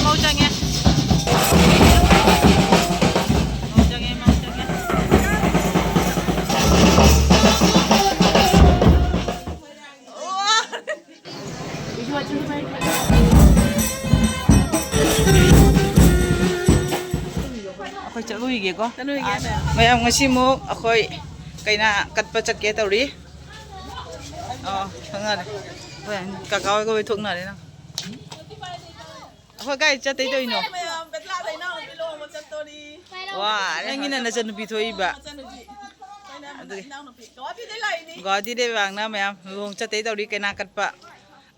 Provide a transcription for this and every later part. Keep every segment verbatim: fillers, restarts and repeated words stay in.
ꯃꯧ ꯆꯪꯉꯦ꯫ ꯃꯧ ꯆꯪꯉꯦ, ꯃꯧ ꯆꯪꯉꯦ꯫ ꯑꯩꯈꯣꯏ ꯆꯠꯂꯨꯈꯤꯒꯦꯀꯣ꯫ ꯆꯠꯂꯨꯈꯤꯒꯦ꯫ ꯃꯌꯥꯝ, ꯉꯁꯤ ꯑꯃꯨꯛ ꯑꯩꯈꯣꯏ ꯀꯩꯅꯥ ꯀꯠꯄ ꯆꯠꯀꯦ ꯇꯧꯔꯤ꯫ ꯑꯣ, ꯈꯪꯅꯔꯦ꯫ ꯍꯣꯏ, ꯀꯥꯀꯥ ꯍꯣꯏꯒ ꯍꯣꯏ ꯊꯣꯛꯅꯔꯦ ꯅꯪ꯫ ꯑꯩꯈꯣꯏ ꯀꯥꯏ ꯆꯠꯇꯣꯏ ꯇꯧꯔꯤꯅꯣ? ꯃꯌꯥꯝ, ꯕꯦꯇ꯭ꯂꯥꯗ ꯏꯅꯥꯎꯅꯨꯄꯤ ꯂꯨꯍꯣꯡꯕ ꯆꯠꯇꯣꯔꯤ꯫ ꯋꯥꯔꯦ꯫ ꯅꯪꯒꯤꯅ ꯅꯆꯟꯅꯨꯄꯤ ꯊꯣꯛꯏꯕ꯫ ꯃꯆꯟꯅꯨꯄꯤ꯫ ꯑꯩꯈꯣꯏꯅ ꯑꯗꯨꯒꯤ ꯏꯅꯥꯎꯅꯨꯄꯤ꯫ ꯒꯨꯋꯥꯍꯥꯇꯤꯗꯩ ꯂꯥꯛꯏꯅꯤ꯫ ꯒꯨꯋꯥꯍꯥꯇꯤꯗꯩ ꯂꯥꯛꯅ ꯃꯌꯥꯝ ꯂꯨꯍꯣꯡ ꯆꯠꯇꯣꯏ ꯇꯧꯔꯤ, ꯀꯩꯅꯥ ꯀꯠꯄ꯫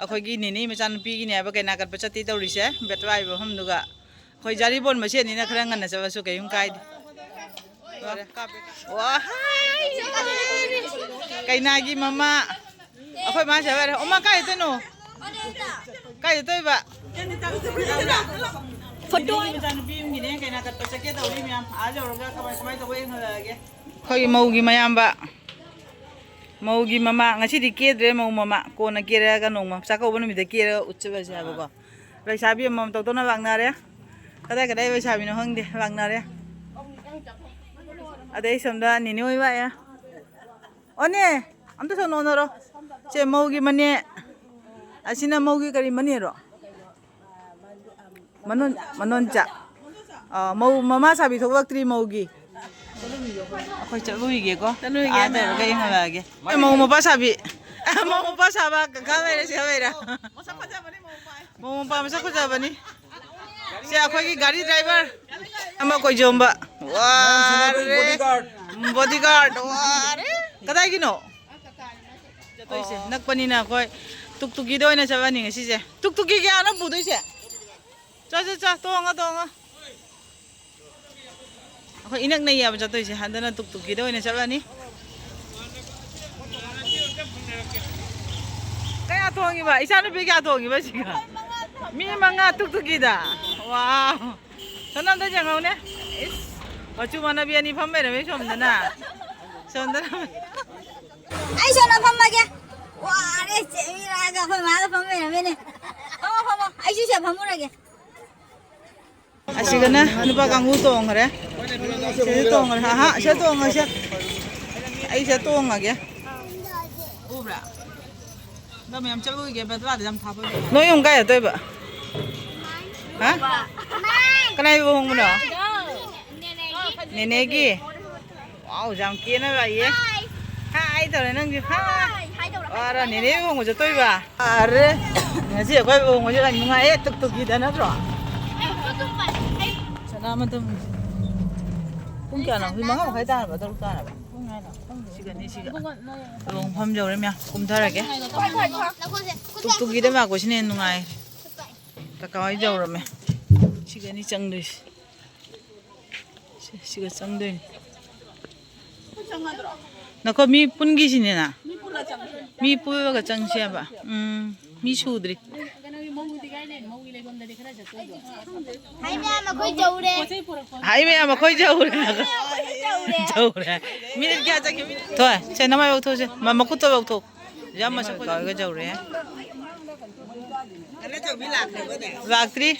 ꯑꯩꯈꯣꯏꯒꯤ ꯅꯦꯅꯦ ꯃꯆꯥꯅꯨꯄꯤꯒꯤꯅꯦ ꯍꯥꯏꯕ ꯀꯩꯅꯥ ꯀꯠꯄ ꯆꯠꯇꯣꯏ ꯇꯧꯔꯤꯁꯦ, ꯕꯦꯇ꯭ꯂꯥ ꯍꯥꯏꯕ ꯃꯐꯝꯗꯨꯒ꯫ ꯑꯩꯈꯣꯏ ꯖꯥꯔꯤꯕꯣꯟ ꯃꯁꯦꯟꯅꯤꯅ ꯈꯔ ꯉꯟꯅ ꯆꯠꯂꯁꯨ ꯀꯩꯝ ꯀꯥꯏꯗꯦ꯫ ꯂꯣꯏꯔꯦ, ꯀꯥꯞꯄꯦ꯫ ꯋꯥ! ꯀꯩꯅꯥꯒꯤ ꯃꯃꯥ꯫ ꯑꯩꯈꯣꯏ ꯃꯥꯁꯦ ꯍꯥꯏꯔꯦ, "ꯑꯣ, ꯃꯥ ꯀꯥꯏ ꯆꯠꯇꯣꯏꯅꯣ? ꯀꯥꯏ ꯆꯠꯇꯣꯏꯕ?" ꯐꯣꯇꯣ꯫ ꯃꯆꯥꯅꯨꯄꯤ ꯑꯃꯒꯤꯅꯦ, ꯀꯩꯅꯥ ꯀꯠꯄ ꯆꯠꯀꯦ ꯇꯧꯔꯤ ꯃꯌꯥꯝ꯫ ꯑꯥ ꯌꯧꯔꯒ ꯀꯃꯥꯏ, ꯀꯃꯥꯏ ꯇꯧꯕ ꯌꯦꯡꯍꯜꯂꯛꯑꯒꯦ꯫ ꯑꯩꯈꯣꯏꯒꯤ ꯃꯧꯒꯤ ꯃꯌꯥꯝꯕ, ꯃꯧꯒꯤ ꯃꯃꯥ꯫ ꯉꯁꯤꯗꯤ ꯀꯦꯗ꯭ꯔꯦ, ꯃꯧ ꯃꯃꯥ꯫ ꯀꯣꯟꯅ ꯀꯦꯔꯛꯑꯒ ꯅꯣꯡꯃ ꯆꯥꯛꯀꯧꯕ ꯅꯨꯃꯤꯠꯇ ꯀꯦꯔꯒ ꯎꯠꯆꯔꯁꯦ ꯍꯥꯏꯕꯀꯣ꯫ ꯂꯩꯁꯥꯕꯤ ꯑꯃꯃꯝ ꯇꯧ ꯇꯧꯅ ꯂꯥꯛꯅꯔꯦ꯫ ꯀꯗꯥꯏ ꯀꯗꯥꯏ ꯂꯩꯁꯥꯕꯤꯅꯣ ꯈꯪꯗꯦ, ꯂꯥꯛꯅꯔꯦ꯫ ꯑꯗꯩ ꯁꯣꯝꯗ ꯅꯦꯅꯦ ꯍꯣꯏ ꯂꯥꯛꯑꯦ꯫ ꯑꯣꯅꯦ, ꯑꯝꯇ ꯁꯣꯝꯗ ꯑꯣꯟꯅꯔꯣ꯫ ꯁꯦ ꯃꯧꯒꯤ ꯃꯅꯦ꯫ ꯑꯁꯤꯅ ꯃꯧꯒꯤ ꯀꯔꯤ ꯃꯅꯦꯔꯣ? ꯃꯅꯣꯟ-, ꯃꯅꯣꯟꯆꯥ꯫ ꯑ, ꯃꯧ, ꯃꯃꯥ ꯁꯥꯕꯤ ꯊꯣꯛꯂꯛꯇ꯭ꯔꯤ ꯃꯧꯒꯤ꯫ ꯑꯩꯈꯣꯏ ꯆꯠꯂꯨꯈꯤꯒꯦꯀꯣ꯫ ꯆꯠꯂꯨꯈꯤꯒꯦ꯫ ꯑꯥ, ꯇꯧꯔꯒ ꯌꯦꯡꯍꯜꯂꯛꯑꯒꯦ꯫ ꯃꯧ ꯃꯄꯥ ꯁꯥꯕꯤ꯫ ꯃꯧ ꯃꯄꯥ ꯁꯥꯕ ꯀꯀꯥ ꯂꯩꯔꯦ, ꯁꯤ ꯂꯩꯔꯦ꯫ ꯃꯁꯛ ꯐꯖꯕꯅꯤ ꯃꯧ ꯃꯄꯥ꯫ ꯃꯧ ꯃꯄꯥ ꯃꯁꯛ ꯐꯖꯕꯅꯤ꯫ ꯁꯤ ꯑꯩꯈꯣꯏꯒꯤ ꯒꯥꯔꯤ ꯗ꯭ꯔꯥꯏꯚꯔ ꯑꯃ ꯀꯣꯏꯖꯣꯝꯕ꯫ ꯋꯥꯔꯦ꯫ ꯕꯣꯗꯤꯒꯥꯔꯗ꯫ ꯕꯣꯗꯤꯒꯥꯔꯗ, ꯋꯥꯔꯦ꯫ ꯀꯗꯥꯏꯒꯤꯅꯣ? ꯆꯠꯇꯣꯏꯁꯦ꯫ ꯑꯣ꯫ ꯅꯛꯄꯅꯤꯅ ꯑꯩꯈꯣꯏ ꯇꯨꯛꯇꯨꯀꯤꯗ ꯑꯣꯏꯅ ꯆꯠꯂꯅꯤ ꯉꯁꯤꯁꯦ꯫ ꯇꯨꯛꯇꯨꯀꯤ ꯀꯌꯥꯅꯣ ꯄꯨꯗꯣꯏꯁꯦ? ꯆꯣ, ꯆꯣ, ꯆꯣ, ꯇꯣꯡꯉꯣ, ꯇꯣꯡꯉꯣ꯫ ꯑꯩꯈꯣꯏ ꯏꯅꯛ ꯅꯛꯑꯦꯕ ꯆꯠꯇꯣꯏꯁꯦ꯫ ꯍꯟꯗꯅ ꯇꯨꯛꯇꯨꯀꯤꯗ ꯑꯣꯏꯅ ꯆꯠꯂꯅꯤ꯫ ꯀꯌꯥ ꯇꯣꯡꯉꯤꯕ? ꯏꯆꯥꯅꯨꯄꯤ ꯀꯌꯥ ꯇꯣꯡꯉꯤꯕ ꯁꯤꯒ? ꯃꯤ ꯃꯉꯥ ꯇꯨꯛꯇꯨꯀꯤꯗ꯫ ꯋꯥꯎ꯫ ꯁꯣꯝꯗ ꯑꯝꯇ ꯌꯦꯡꯍꯧꯅꯦ꯫ ꯏꯁ, ꯃꯆꯨ ꯃꯥꯟꯅꯕꯤ ꯑꯅꯤ ꯐꯝ ꯂꯩꯔꯝꯃꯦ ꯁꯣꯝꯗꯅ꯫ ꯁꯣꯝꯗꯅ꯫ ꯑꯩ ꯁꯣꯝꯗ ꯐꯝꯃꯒꯦ꯫ ꯋꯥꯔꯦ, ꯆꯦ ꯃꯤꯔꯥꯒ ꯑꯩꯈꯣꯏ ꯃꯥꯒ ꯐꯝ ꯂꯩꯔꯝꯃꯦꯅꯦ꯫ ꯐꯝꯃꯣ, ꯐꯝꯃꯣ꯫ ꯑꯩꯁꯨ ꯁꯤꯗ ꯐꯝꯃꯨꯔꯒꯦ꯫ ꯁꯤꯒꯅ ꯅꯨꯄꯥ ꯀꯥꯡꯕꯨ ꯇꯣꯡꯈ꯭ꯔꯦ꯫ ꯁꯤꯗ ꯇꯣꯡꯈ꯭ꯔꯦ꯫ ꯑꯍꯥ, ꯁꯤꯗ ꯇꯣꯡꯉꯁꯦ꯫ ꯑꯩ ꯁꯤꯗ ꯇꯣꯡꯉꯒꯦ꯫ ꯎꯕ꯭ꯔꯥ? ꯂꯝ ꯌꯥꯝ ꯆꯠꯂꯨꯒꯦ, ꯕꯦꯗꯋꯥꯗ ꯌꯥꯝ ꯊꯥꯕ ꯑꯣꯏꯗꯦ꯫ ꯅꯣꯏ ꯌꯨꯝ ꯀꯥꯏ ꯆꯠꯇꯣꯏꯕ? ꯍꯥ? ꯀꯅꯥꯏ ꯂꯨꯍꯣꯡꯕꯅꯣ? ꯅꯦꯅꯦꯒꯤ? ꯋꯥꯎ, ꯌꯥꯝ ꯀꯦꯅ ꯂꯥꯛꯏꯌꯦ꯫ ꯍꯥꯏ ꯇꯧꯔꯦ ꯅꯪꯁꯨ꯫ ꯍꯥꯏ꯫ ꯋꯥꯔ ꯅꯦꯅꯦ ꯂꯨꯍꯣꯡꯕ ꯆꯠꯇꯣꯏꯕ? ꯑꯔꯦ, ꯉꯁꯤ ꯑꯩꯈꯣꯏ ꯂꯨꯍꯣꯡꯕꯁꯦ ꯌꯥꯝ ꯅꯨꯡꯉꯥꯏꯌꯦ, ꯇꯨꯛ ꯇꯨꯛꯀꯤꯗ ꯅꯠꯇ꯭ꯔꯣ? ꯁꯅꯥ ꯃꯇꯨꯝ꯫ ꯄꯨꯡ ꯀꯌꯥꯅꯣ? ꯍꯧꯖꯤꯛ ꯃꯉꯥ ꯃꯈꯥꯏ ꯇꯥꯔꯕ, ꯇꯔꯨꯛ ꯇꯥꯔꯕ? ꯁꯤꯒꯅꯤ, ꯁꯤꯒ꯫ ꯂꯨꯍꯣꯡꯐꯝ ꯌꯧꯔꯦ ꯃꯌꯥꯝ, ꯀꯨꯝꯊꯔꯒꯦ꯫ ꯇꯨꯛ ꯇꯨꯛꯀꯤꯗ ꯂꯥꯛꯄꯁꯤꯅ ꯍꯦꯟꯅ ꯅꯨꯡꯉꯥꯏ꯫ ꯀꯀꯥ ꯍꯣꯏ ꯌꯧꯔꯝꯃꯦ꯫ ꯁꯤꯒꯅꯤ ꯆꯪꯗꯣꯏꯁꯦ꯫ ꯁꯤ-, ꯁꯤꯒ ꯆꯪꯗꯣꯏꯅꯤ꯫ ꯅꯈꯣꯏ ꯃꯤ ꯄꯨꯟꯈꯤꯁꯤꯅꯦꯅ? ꯃꯤ ꯄꯨꯜꯂꯒ ꯆꯪꯁꯦꯕ꯫ ꯎꯝ, ꯃꯤ ꯁꯨꯗ꯭ꯔꯤ꯫ ꯍꯥꯏ ꯃꯌꯥꯝ, ꯑꯩꯈꯣꯏ ꯌꯧꯔꯦ꯫ ꯍꯥꯏ ꯃꯌꯥꯝ, ꯑꯩꯈꯣꯏ ꯌꯧꯔꯦ꯫ ꯌꯧꯔꯦ꯫ ꯌꯧꯔꯦ꯫ ꯃꯤꯅꯤꯠ ꯀꯌꯥ ꯆꯪꯒꯦ? ꯃꯤꯅꯤꯠ ꯊꯣꯏ, ꯁꯦ, ꯅꯃꯥꯏ ꯂꯧꯊꯣꯛꯁꯦ꯫ ꯃ-, ꯃꯈꯨꯠꯇꯣ ꯂꯧꯊꯣꯛ꯫ ꯌꯥꯝ ꯃꯁꯛ ꯐꯖꯕ ꯌꯧꯔꯦ꯫ ꯂꯥꯛꯇ꯭ꯔꯤ꯫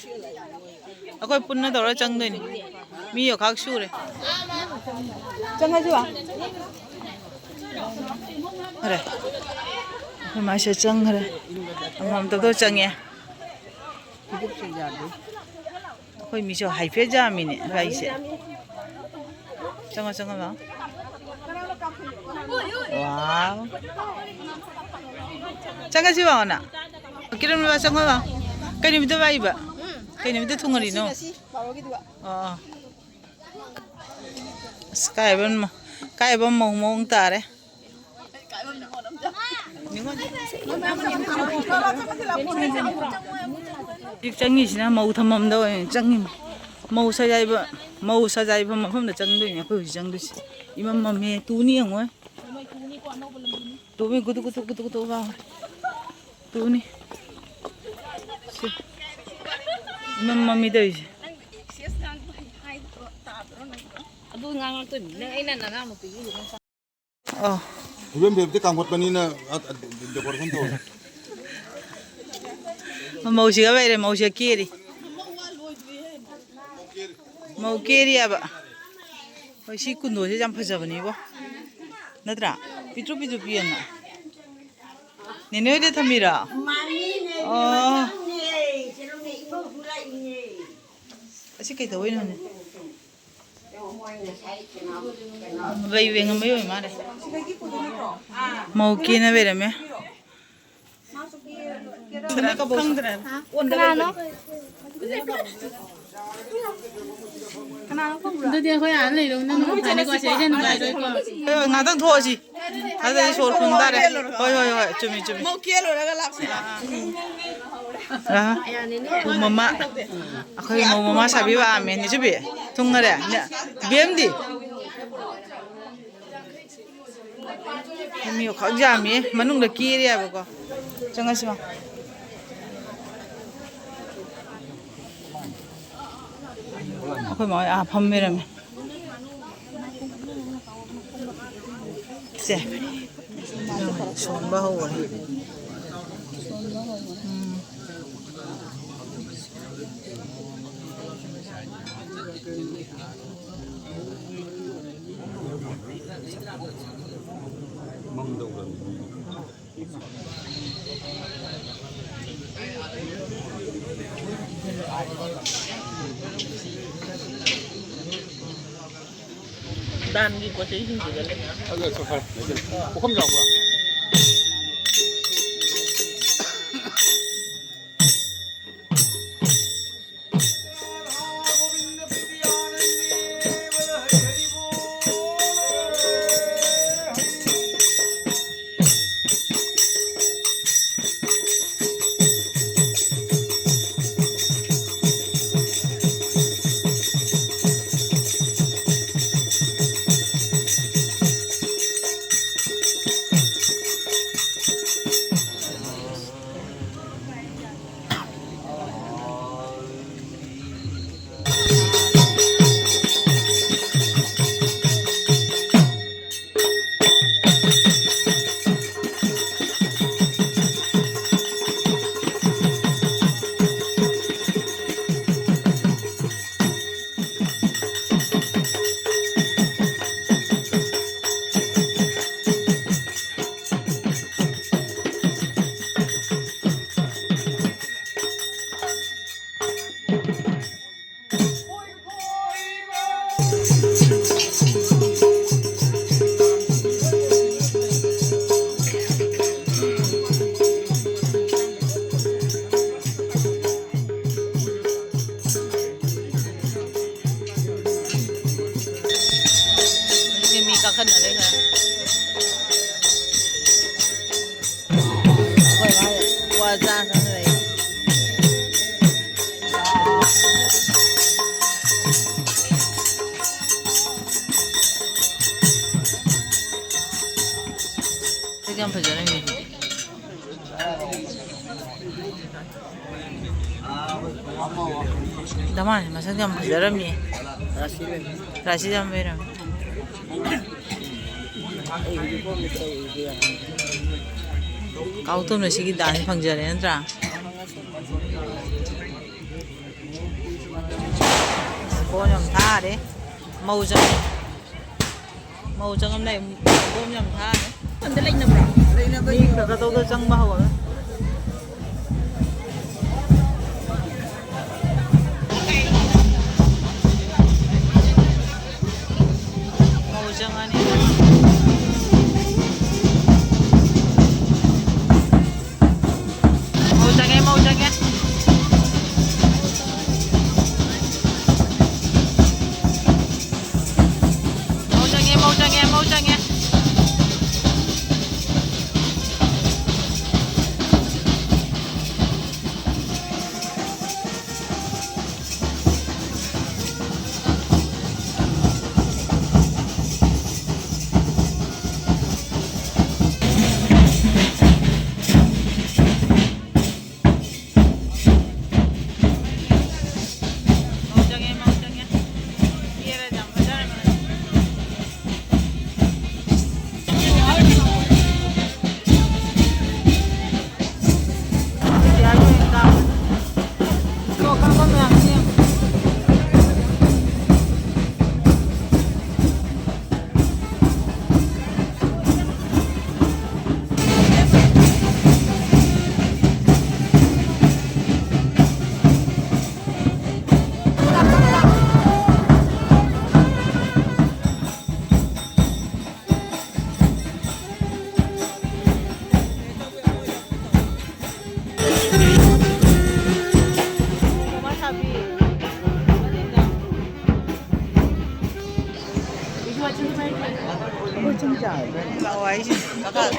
ꯑꯩꯈꯣꯏ ꯄꯨꯟꯅ ꯇꯧꯔ ꯆꯪꯗꯣꯏꯅꯤ꯫ ꯃꯤ ꯌꯣꯈꯥꯛ ꯁꯨꯔꯦ꯫ ꯆꯪꯉꯁꯤꯕ? ꯐꯔꯦ꯫ ꯑꯩꯈꯣꯏ ꯃꯥꯁꯦ ꯆꯪꯈ꯭ꯔꯦ꯫ ꯑꯃꯃꯝꯇ ꯆꯪꯉꯦ꯫ ꯑꯩꯈꯣꯏ ꯃꯤꯁꯨ ꯍꯥꯏꯐꯦꯠ ꯌꯥꯝꯃꯤꯅꯦ ꯂꯥꯛꯏꯁꯦ꯫ ꯆꯪꯉꯣ, ꯆꯪꯉꯣ, ꯂꯥꯛꯑꯣ꯫ ꯋꯥꯎ꯫ ꯆꯪꯉꯁꯤ ꯂꯥꯛꯑꯣꯅ꯫ ꯀꯤꯔꯟ ꯕꯕꯥ, ꯆꯪꯉꯣ, ꯂꯥꯛꯑꯣ꯫ ꯀꯩ ꯅꯨꯃꯤꯠꯇ ꯂꯥꯛꯏꯕ? ꯀꯩ ꯅꯨꯃꯤꯠꯇ ꯊꯨꯡꯉꯔꯤꯅꯣ? ꯑꯣ꯫ ꯑꯁ, ꯀꯥꯏꯕ ꯃ-, ꯀꯥꯏꯕ ꯃꯧ ꯃꯑꯣꯡ ꯇꯥꯔꯦ꯫ ꯍꯧꯖꯤꯛ ꯆꯪꯉꯤꯁꯤꯅ ꯃꯧ ꯊꯝꯐꯝꯗ ꯑꯣꯏꯅ ꯆꯪꯉꯤꯅꯤ꯫ ꯃꯧ ꯁꯖꯥꯏꯕ, ꯃꯧ ꯁꯖꯥꯏꯕ ꯃꯐꯝꯗ ꯆꯪꯗꯣꯏꯅꯦ ꯑꯩꯈꯣꯏ ꯍꯧꯖꯤꯛ ꯆꯪꯗꯣꯏꯁꯦ꯫ ꯏꯃꯝ ꯃꯝꯃꯦ, ꯇꯨꯅꯤ ꯌꯦꯡꯉꯣ꯫ ꯇꯨꯅꯤ ꯒꯨꯗꯨ ꯒꯨꯗꯨ ꯒꯨꯗꯨ ꯒꯨꯗꯨ ꯂꯥꯎꯔꯦ꯫ ꯇꯨꯅꯤ꯫ ꯁꯤ꯫ ꯏꯃꯝ ꯃꯝꯃꯤ ꯇꯧꯔꯤꯁꯦ꯫ ꯑꯗꯨ ꯉꯥꯡꯉꯛꯇꯣꯏꯅꯤ꯫ ꯅꯪ, ꯑꯩꯅ ꯅꯅꯥꯎ ꯅꯨꯄꯤꯒꯤ ꯑꯣ꯫ ꯏꯕꯦꯝ ꯕꯦꯕꯇꯤ ꯀꯥꯝꯈꯠꯄꯅꯤꯅ, ꯑ, ꯑ, decoration ꯇꯧꯔꯦ꯫ ꯃꯧꯁꯤꯒ ꯂꯩꯔꯦ, ꯃꯧꯁꯤꯒ ꯀꯦꯔꯤ꯫ ꯃꯧ ꯀꯦꯔꯤꯑꯕ꯫ ꯍꯣꯏ, ꯁꯤ ꯀꯨꯟꯗꯣꯁꯦ ꯌꯥꯝ ꯐꯖꯕꯅꯤꯕꯣ꯫ ꯅꯠꯇ꯭ꯔꯥ? ꯄꯤꯛꯇ꯭ꯔꯨ ꯄꯤꯛꯇ꯭ꯔꯨ ꯄꯤꯛꯑꯦꯅ꯫ ꯅꯦꯅꯦ ꯍꯣꯏꯗ ꯊꯝꯃꯤꯔꯣ? ꯃꯥꯅꯤꯅꯦ, ꯑꯣ꯫ ꯃꯊꯪꯅꯦ꯫ ꯀꯩꯅꯣꯅꯦ, ꯏꯃꯧꯁꯨ ꯂꯥꯛꯏꯅꯦ꯫ ꯑꯁꯤ ꯀꯩꯗꯧꯕꯩꯅꯣꯅꯦ? ꯂꯩ ꯋꯦꯡꯉꯝꯕꯩ ꯑꯣꯏ ꯃꯥꯜꯂꯦ꯫ ꯃꯧ ꯀꯦꯅ ꯂꯩꯔꯝꯃꯦ꯫ ꯀꯅꯥꯅꯣ? ꯑꯗꯨꯗꯤ ꯑꯩꯈꯣꯏ ꯑꯥ ꯂꯩꯔꯨꯕꯅ ꯅꯨꯡꯉꯥꯏꯅꯤꯀꯣ, ꯁꯤꯗꯩꯗ ꯅꯨꯡꯉꯥꯏꯔꯣꯏꯀꯣ꯫ ꯍꯣꯏ, ꯍꯣꯏ, ꯉꯥꯛꯇꯪ ꯊꯣꯛꯑꯁꯤ꯫ ꯑꯗꯨꯗꯤ ꯁꯣꯔ ꯐꯨꯟ ꯇꯥꯔꯦ꯫ ꯍꯣꯏ, ꯍꯣꯏ, ꯍꯣꯏ, ꯆꯨꯝꯃꯤ, ꯆꯨꯝꯃꯤ꯫ ꯃꯧ ꯀꯦ ꯂꯣꯏꯔꯒ ꯂꯥꯛꯁꯤꯔꯥ? ꯑꯥ, ꯃꯧ ꯃꯃꯥ, ꯑꯩꯈꯣꯏ ꯃꯧ ꯃꯃꯥ ꯁꯥꯕꯤ ꯂꯥꯛꯑꯝꯃꯦ, ꯅꯦ ꯆꯨꯕꯤ꯫ ꯊꯨꯡꯉꯔꯦ꯫ ꯅꯦ, ꯕꯦꯝꯗꯤ? ꯃꯤ ꯈꯛ ꯌꯥꯝꯃꯤ, ꯃꯅꯨꯡꯗ ꯀꯦꯔꯦ ꯍꯥꯏꯕꯀꯣ꯫ ꯆꯪꯉꯁꯤ ꯃꯥ꯫ ꯑꯩꯈꯣꯏ ꯃꯥ ꯍꯣꯏ ꯑꯥ ꯐꯝ ꯂꯩꯔꯝꯃꯦ꯫ ꯁꯦ꯫ ꯁꯣꯟꯕ ꯍꯧꯔꯦ꯫ ꯎꯝ꯫ ꯗꯥꯟꯒꯤ ꯄꯣꯠ ꯆꯩꯁꯤꯡꯁꯤꯒ ꯂꯩ꯫ ꯑꯗꯨ ꯐꯔꯦ꯫ ꯄꯨꯈꯝ ꯌꯥꯎꯕ꯭ꯔꯥ? ꯍꯧꯖꯤꯛꯇꯤ ꯃꯤ ꯀꯥꯈꯠꯅꯔꯦ ꯈꯔ꯫ ꯑꯩꯈꯣꯏ ꯃꯥ ꯀ꯭ꯋꯥ ꯆꯥ ꯆꯪ ꯂꯩ꯫ ꯁꯛ ꯌꯥꯝ ꯐꯖꯔꯝꯃꯦ꯫ ꯗꯃꯥꯟꯁꯦ ꯃꯁꯛ ꯌꯥꯝ ꯐꯖꯔꯝꯃꯤ꯫ ꯔꯥꯁꯤ ꯌꯥꯝ ꯂꯩꯔꯝꯃꯤ꯫ ꯀꯥꯎ ꯇꯣꯝꯅ ꯁꯤꯒꯤ ꯗꯥꯟꯁ ꯐꯪꯖꯔꯦ ꯅꯠꯇ꯭ꯔꯥ? ꯕꯣꯝ ꯌꯥꯝ ꯊꯥꯔꯦ꯫ ꯃꯧ ꯆꯪꯉꯦ꯫ ꯃꯧ ꯆꯪꯉꯝꯗꯥꯏ ꯕꯣꯝ ꯌꯥꯝ ꯊꯥꯔꯦ꯫ ꯑꯝꯇ ꯂꯩꯅꯕ꯭ꯔꯣ? ꯃꯤ ꯈꯔ ꯈꯔ ꯇꯧꯗꯧ ꯆꯪꯕ ꯍꯧꯔꯦ꯫ ꯃꯧ ꯆꯪꯉꯅꯤ꯫ ꯃꯧ ꯆꯪꯉꯦ, ꯃꯧ ꯆꯪꯉꯦ꯫ ꯃꯧ ꯆꯪꯉꯦ, ꯃꯧ ꯆꯪꯉꯦ, ꯃꯧ ꯆꯪꯉꯦ꯫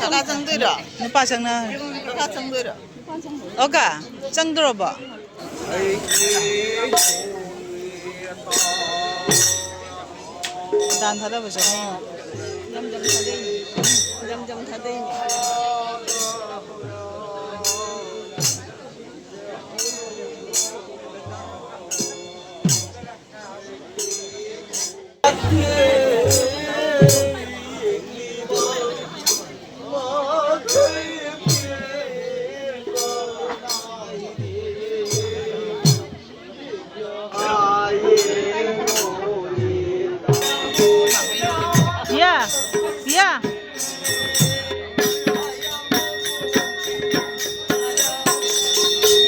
ꯀꯀꯥ ꯆꯪꯗꯣꯏꯔꯣ? ꯅꯨꯄꯥ ꯆꯪꯅ꯫ ꯀꯀꯥ ꯆꯪꯗꯣꯏꯔꯣ? ꯑꯣ ꯀꯥ, ꯆꯪꯗ꯭ꯔꯣꯕꯣ? ꯗꯥꯟ ꯊꯥꯗꯕ ꯆꯠꯅꯩ꯫ ꯖꯝ ꯖꯝ ꯊꯥꯗꯩꯅꯤ꯫ ꯖꯝ ꯖꯝ ꯊꯥꯗꯩꯅꯤ꯫ ꯄꯤꯌꯥ, ꯄꯤꯌꯥ꯫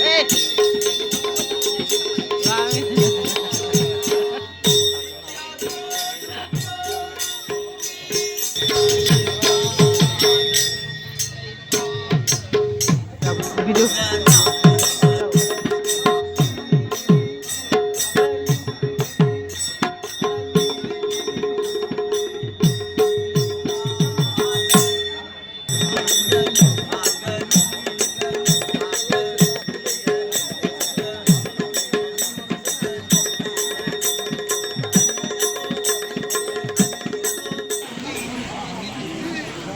ꯑꯦ꯫ ꯚꯤꯗꯤꯑꯣ꯫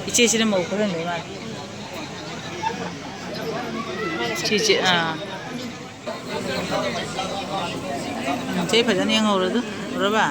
ꯏꯆꯦꯁꯤꯅ ꯃꯧ ꯈꯣꯏꯍꯟꯗꯣꯏ ꯃꯥꯜꯂꯦ꯫ ꯏꯆꯦ, ꯏꯆꯦ, ꯑꯥ꯫ ꯎꯝ, ꯏꯆꯦ ꯐꯖꯅ ꯌꯦꯡꯍꯧꯔꯣ ꯑꯗꯨ꯫ ꯎꯔꯕ?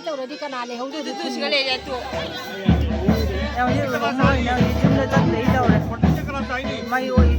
ꯇꯧꯔꯗꯤ ꯀꯅꯥ ꯂꯩꯍꯧꯗꯣꯏꯅꯣ? ꯑꯗꯨ ꯁꯤꯒ ꯂꯩꯔꯦ, ꯇꯣꯛ꯫ ꯌꯥꯝ ꯍꯦꯛ ꯂꯨꯍꯣꯡꯕ ꯑꯣꯏꯅ ꯍꯧꯖꯤꯛ ꯌꯨꯝꯗ ꯆꯠꯇꯣꯏ ꯇꯧꯔꯦ꯫ ꯃꯩ ꯑꯣꯏ꯫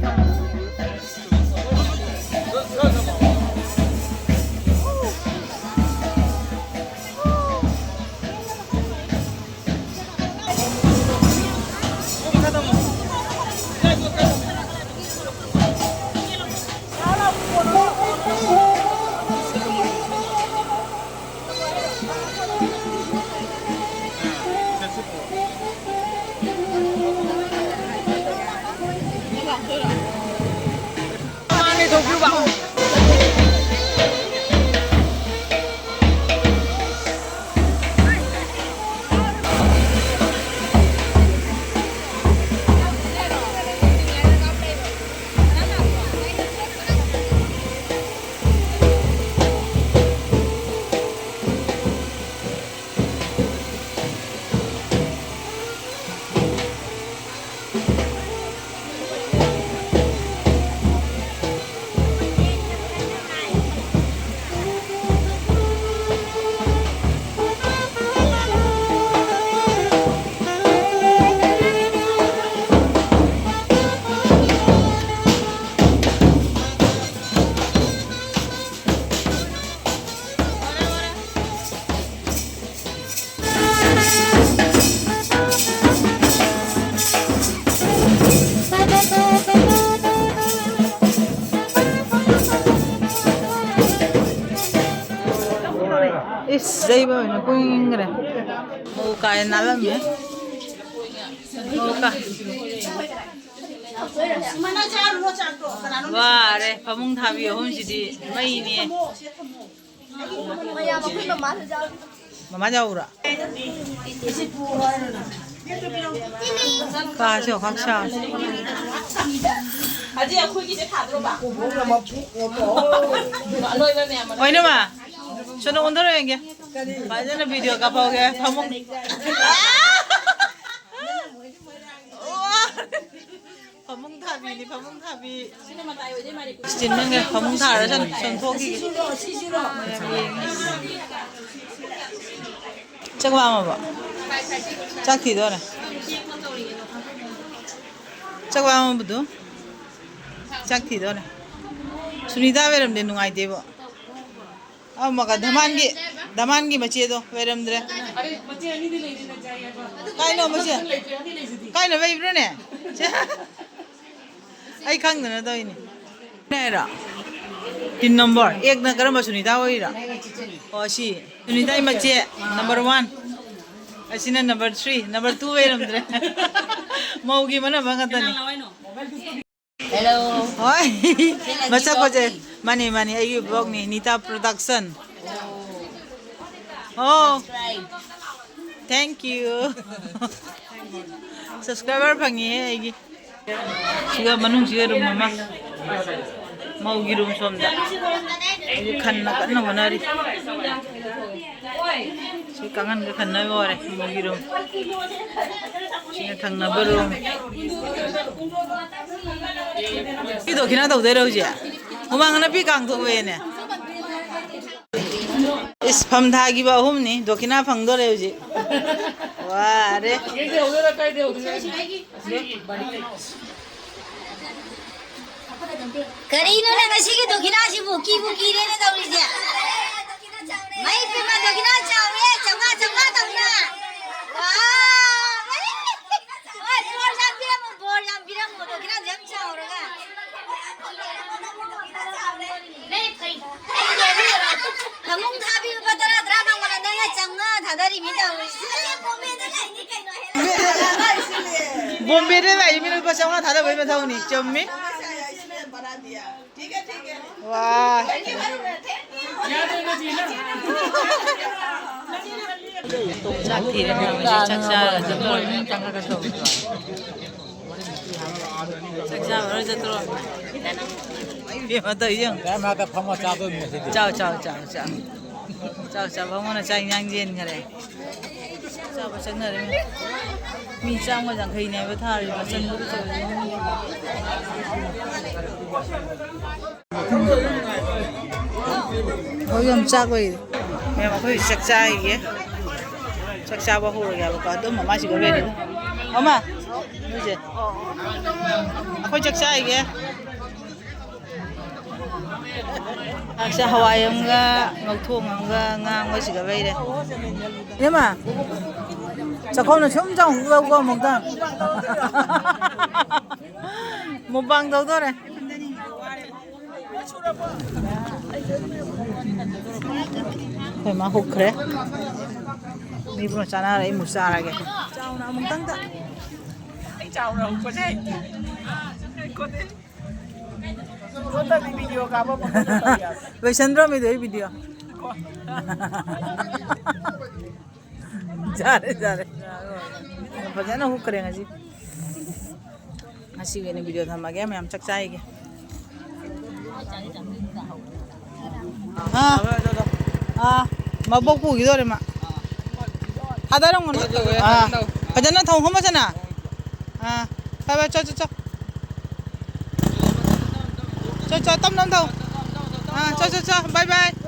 ꯏꯁ, ꯌꯩꯕ ꯑꯣꯏꯅ ꯀꯨꯏꯈ꯭ꯔꯦ꯫ ꯃꯧ ꯀꯥꯏ ꯅꯥꯜꯂꯝꯃꯦ꯫ ꯃꯧ ꯀꯥ꯫ ꯋꯥꯔꯦ, ꯐꯃꯨꯡ ꯊꯥꯕꯤ ꯑꯍꯨꯝꯁꯤꯗꯤ ꯃꯩꯅꯦ꯫ ꯃꯌꯥꯝ ꯑꯩꯈꯣꯏ ꯃꯃꯥꯁꯨ ꯌꯥꯎꯔꯤ꯫ ꯃꯃꯥ ꯌꯥꯎꯕ꯭ꯔꯥ? ꯀꯥꯁꯦ ꯌꯦꯡꯉꯨ, ꯈꯛ ꯁꯥ꯫ ꯑꯣꯏꯅꯃ, ꯁꯣꯝꯗ ꯑꯣꯟꯊꯔꯣ ꯌꯦꯡꯒꯦ꯫ ꯐꯖꯅ ꯚꯤꯗꯤꯑꯣ ꯀꯥꯞꯍꯧꯒꯦ꯫ ꯐꯃꯨꯡ꯫ ꯐꯃꯨꯡ ꯊꯥꯕꯤꯅꯤ, ꯐꯃꯨꯡ ꯊꯥꯕꯤ꯫ ꯁꯤꯅ ꯃꯇꯥꯏ ꯑꯣꯏꯗꯣꯏ ꯃꯥꯜꯂꯦ꯫ ꯁ꯭ꯇꯤꯟ ꯅꯪꯒ ꯐꯃꯨꯡ ꯊꯥꯔ ꯆꯠ-, ꯆꯪꯊꯣꯛꯈꯤꯒꯦ꯫ ꯁꯤꯁꯤꯔꯣ? ꯃꯌꯥꯝ ꯌꯦꯡꯉꯤ꯫ ꯆꯥꯛ ꯂꯥꯝꯃꯕꯣ? ꯆꯥꯛ ꯊꯤꯗꯣꯔꯦ꯫ ꯆꯥꯛ ꯂꯥꯝꯃꯕꯗꯨ? ꯆꯥꯛ ꯊꯤꯗꯣꯔꯦ꯫ ꯁꯨꯅꯤꯇꯥ ꯂꯩꯔꯝꯗꯦ, ꯅꯨꯡꯉꯥꯏꯇꯦꯕꯣ꯫ ꯑꯃꯒ ꯙꯃꯥꯟꯒꯤ, ꯙꯃꯥꯟꯒꯤ ꯃꯆꯦꯗꯣ ꯂꯩꯔꯝꯗ꯭ꯔꯦ꯫ ꯀꯥꯏꯅꯣ ꯃꯆꯦ? ꯀꯥꯏꯅꯣ ꯂꯩꯕ꯭ꯔꯣꯅꯦ? ꯁꯦ꯫ ꯑꯩ ꯈꯪꯗꯅ ꯇꯧꯔꯤꯅꯤ꯫ ꯍꯥꯏꯔꯣ? ꯇꯤꯟ ꯅꯝꯕꯔ ꯑꯦꯛꯅ ꯀꯔꯝꯕ ꯁꯨꯅꯤꯇꯥ ꯑꯣꯏꯔꯤꯔꯣ? ꯑꯣ, ꯁꯤ ꯁꯨꯅꯤꯇꯥꯒꯤ ꯃꯆꯦ ꯅꯝꯕꯔ ꯋꯥꯟ꯫ ꯑꯁꯤꯅ ꯅꯝꯕꯔ ꯊ꯭ꯔꯤ, ꯅꯝꯕꯔ ꯇꯨ ꯑꯣꯏꯔꯝꯗ꯭ꯔꯦ꯫ ꯃꯧꯒꯤ ꯃꯅꯕ ꯉꯥꯛꯇꯅꯤ꯫ ꯍꯣꯏ꯫ ꯃꯁꯛ ꯐꯖꯩ꯫ ꯃꯥꯅꯦ, ꯃꯥꯅꯦ, ꯑꯩꯒꯤ ꯕ꯭ꯂꯣꯒꯅꯤ, ꯅꯤꯇꯥ ꯄ꯭ꯔꯣꯗꯛꯁꯟ꯫ ꯑꯣ꯫ Thank you꯫ ꯁꯕꯁꯀ꯭ꯔꯥꯏꯕꯔ ꯐꯪꯉꯤꯍꯦ ꯑꯩꯒꯤ꯫ ꯁꯤꯒ ꯃꯅꯨꯡꯁꯤꯒ ꯔꯨꯝ ꯑꯃ꯫ ꯃꯧꯒꯤ ꯔꯨꯝ ꯁꯣꯝꯗ꯫ ꯍꯧꯖꯤꯛ ꯈꯟꯅ ꯀꯟꯅ ꯍꯣꯠꯅꯔꯤ꯫ ꯁꯤ ꯀꯥꯡꯈꯟꯒ ꯈꯟꯅꯕ ꯑꯣꯏꯔꯦ, ꯃꯧꯒꯤ ꯔꯨꯝ꯫ ꯁꯤꯅ ꯊꯪꯅꯕ ꯔꯨꯝ꯫ ꯁꯤ ꯗꯣꯈꯤꯅꯥ ꯇꯧꯗꯣꯏꯔꯣ ꯍꯧꯖꯤꯛ? ꯍꯨꯃꯥꯡ ꯅꯞꯄꯤ ꯀꯥꯡꯊꯣꯛꯑꯦꯅꯦ꯫ ꯏꯁ, ꯐꯝ ꯊꯥꯈꯤꯕ ꯑꯍꯨꯝꯅꯤ, ꯗꯣꯈꯤꯅꯥ ꯐꯪꯗꯣꯔꯦ ꯍꯧꯖꯤꯛ꯫ ꯋꯥꯔꯦ꯫ ꯀꯔꯤꯅꯣꯅꯦ ꯉꯁꯤꯒꯤ ꯗꯣꯈꯤꯅꯥꯁꯤꯕꯨ? ꯀꯤꯕꯨ ꯀꯤꯔꯦꯅꯦ ꯇꯧꯔꯤꯁꯦ꯫ ꯃꯩ ꯄꯦꯝꯃ, ꯗꯣꯈꯤꯅꯥ ꯆꯥꯎꯔꯦ, ꯆꯥꯝꯃꯉꯥ, ꯆꯥꯝꯃꯉꯥ ꯇꯧꯅ꯫ ꯋꯥ! ꯍꯣꯏ, ꯕꯣꯔ ꯌꯥꯝ ꯄꯤꯔꯝꯃꯣ, ꯕꯣꯔ ꯌꯥꯝ ꯄꯤꯔꯝꯃꯣ, ꯗꯣꯈꯤꯅꯥꯁꯦ ꯌꯥꯝ ꯆꯥꯎꯔꯒ꯫ ꯐꯃꯨꯡ ꯊꯥꯕꯤ ꯂꯨꯄꯥ ꯇꯔꯥ, ꯇꯔꯥ ꯐꯪꯕꯗ ꯅꯪꯅ ꯆꯥꯝꯃꯉꯥ ꯊꯥꯗꯔꯤꯃꯤ ꯇꯧꯔꯤꯁꯦ꯫ ꯕꯣꯝꯕꯦꯗ ꯂꯥꯛꯏ ꯃꯤ ꯂꯨꯄꯥ ꯆꯥꯝꯃꯉꯥ ꯊꯥꯗꯕꯩ ꯃꯊꯧꯅꯤ, ꯆꯨꯝꯃꯤ꯫ ꯋꯥ꯫ ꯆꯥꯛ ꯊꯤꯔꯦ, ꯆꯥꯛ ꯆꯥꯔꯒ ꯆꯠꯇꯣꯔꯦ꯫ ꯆꯥꯛ ꯆꯥꯕ ꯂꯣꯏ ꯆꯠꯇ꯭ꯔꯣ? ꯏꯕꯦꯝꯃ ꯇꯧꯔꯤꯁꯦ ꯌꯦꯡꯉꯨ꯫ ꯃꯌꯥꯝ ꯃꯔꯛꯇ ꯐꯝꯃ ꯆꯥꯗꯣꯏꯅꯤ ꯉꯁꯤꯗꯤ꯫ ꯆꯥꯎ, ꯆꯥꯎ, ꯆꯥꯎ, ꯆꯥꯎ꯫ ꯆꯥꯎ, ꯆꯥꯎ, ꯐꯝꯃꯣꯅ ꯆꯥꯛ ꯏꯟꯖꯥꯡ ꯌꯦꯟꯈꯔꯦ꯫ ꯆꯥꯕ ꯆꯪꯅꯔꯦ꯫ ꯃꯤ ꯆꯥꯝꯃ ꯌꯥꯡꯈꯩꯅꯦꯕ ꯊꯥꯔꯤꯕ ꯆꯪꯕꯗ ꯇꯧꯔꯤꯁꯦ꯫ ꯍꯧꯖꯤꯛ ꯌꯥꯝ ꯆꯥꯛ ꯂꯩꯔꯦ꯫ ꯃꯌꯥꯝ ꯑꯩꯈꯣꯏ ꯆꯥꯛ ꯆꯥꯔꯤꯌꯦ꯫ ꯆꯥꯛ ꯆꯥꯕ ꯍꯧꯔꯒꯦ ꯍꯥꯏꯕꯀꯣ꯫ ꯑꯗꯨꯝ ꯃꯃꯥꯁꯤꯒ ꯂꯩꯔꯦ꯫ ꯃꯃꯥ, ꯅꯣꯏꯁꯦ꯫ ꯑꯩꯈꯣꯏ ꯆꯥꯛ ꯆꯥꯏꯒꯦ꯫ ꯆꯥꯛꯁꯦ ꯍꯋꯥꯏ ꯑꯃꯒ, ꯉꯧꯊꯣꯡ ꯑꯃꯒ, ꯉꯥ ꯑꯃꯒ ꯁꯤꯒ ꯂꯩꯔꯦ꯫ ꯏꯅꯝꯃ, ꯆꯥꯛꯈꯣꯝꯅ ꯁꯨꯝ ꯆꯥꯎ ꯂꯧꯀꯣ ꯑꯃꯨꯛꯇꯪ꯫ ꯃꯨꯛꯕꯥꯡ ꯇꯧꯗꯣꯔꯦ꯫ ꯑꯩꯈꯣꯏ ꯃꯥ ꯍꯨꯛꯈ꯭ꯔꯦ꯫ ꯃꯤ ꯄꯨꯟꯅ ꯆꯥꯅꯔꯦ, ꯑꯩ ꯑꯃꯨꯛ ꯆꯥꯔꯒꯦ꯫ ꯆꯥꯎꯅ ꯑꯃꯨꯛꯇꯪꯗ꯫ ꯑꯩ ꯆꯥꯎꯅ ꯍꯨꯛꯄꯁꯦ ꯍꯩꯇꯦ꯫ ꯉꯥꯏꯈꯣꯅꯦ꯫ ꯐꯣꯇꯣꯗꯤ ꯚꯤꯗꯤꯑꯣ ꯀꯥꯞꯄ ꯐꯣꯇꯣ ꯇꯧ ꯌꯥꯕ꯭ꯔꯥ? ꯂꯣꯏꯁꯟꯗ꯭ꯔꯣ ꯃꯤꯗꯨ ꯑꯩ ꯚꯤꯗꯤꯑꯣ? ꯌꯥꯔꯦ, ꯌꯥꯔꯦ꯫ ꯐꯖꯅ ꯍꯨꯛꯈ꯭ꯔꯦ ꯉꯁꯤ꯫ ꯉꯁꯤꯒꯤ ꯑꯣꯏꯅ ꯚꯤꯗꯤꯑꯣ ꯊꯝꯃꯒꯦ, ꯃꯌꯥꯝ ꯆꯥꯛ ꯆꯥꯏꯒꯦ꯫ ꯑꯥ, ꯑꯥ, ꯃꯕꯣꯛ ꯄꯨꯈꯤꯗꯣꯔꯦ ꯃꯥ꯫ ꯊꯥꯗꯔꯝꯒꯅꯨ꯫ ꯑꯥ, ꯐꯖꯅ ꯊꯧ, ꯍꯣ ꯃꯆꯅ꯫ ꯑꯥ, ꯐꯔꯦ, ꯐꯔꯦ, ꯆꯣ, ꯆꯣ, ꯆꯣ꯫ ꯆꯣ, ꯆꯣ, ꯇꯞ, ꯇꯞ ꯊꯧ꯫ ꯑꯥ, ꯆꯣ, ꯆꯣ, ꯆꯣ, bye, bye꯫